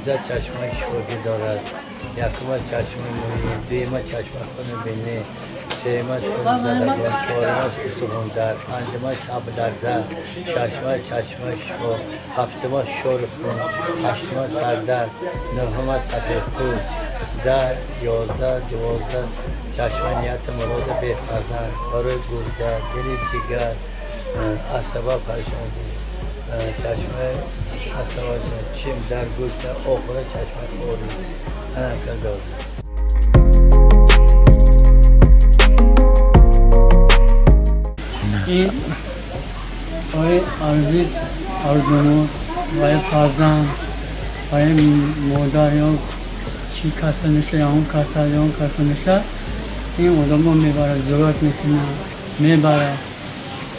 17 чашмаи шифогӣ дорад. Якума чашмаи муҳим, дуюма чашмаи хуни бинӣ, сеюмаш хунзадагон, чорумаш устухондард, панҷумаш табларза, шашумаш чашмаи шифо, ҳафтумаш шори хун, ҳаштумаш сардард, нӯҳумаш сафедпӯст, 10, 11, 12 чашмаи нияти муроди бефарзанд, барои гурда, дили ҷигар, асаба парешонӣ, чашмаи асаба чим дар гӯшта, охира чашмаи хорӣ. Ана дод. Ин барои арзи арзумо, барои фарзанд, барои модар ё чӣ касал меша, ё он касал, ё он касал меша, ин одамо мебарад, зиёрат мекунад, мебарад.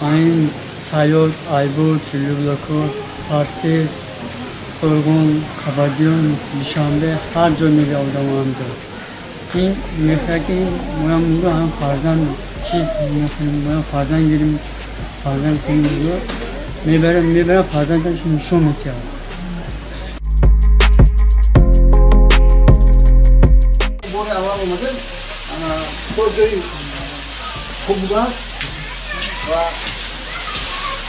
Ин Сайёд, Айбуд, Чилублако, Партез, Қурғон, Қабадиён, Душанбе, ҳар ҷо меравад одамо ҳамҷо. Ин мехоҳад ки моям ҳам фарзанд чӣ мехоҳем, моям фарзанд гирим, фарзанд кунем, мебарам, мебарам фарзандаш нишон медиҳад. Бори аввал омадем, то ҷои хуб будааст ва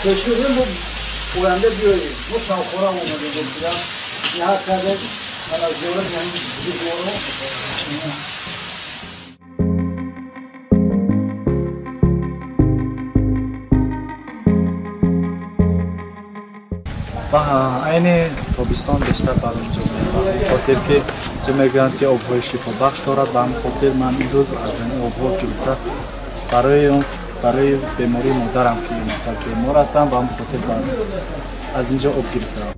кӯшиш мо оянда биёем. Мо чавхора омадем, ниҳат кардем, ана зиёрат ҳамин бузургворо. Ва айни тобистон бештар бар инҷо меоям, хотир ки ҷо мегӯянд ки обҳои шифобахш дорад. Ба ҳамин хотир ман имрӯз аз ин обҳо гирифта барои бемории модарам ки масалан бемор ҳастам, ба ҳамин хотир аз инҷо об гирифтаам.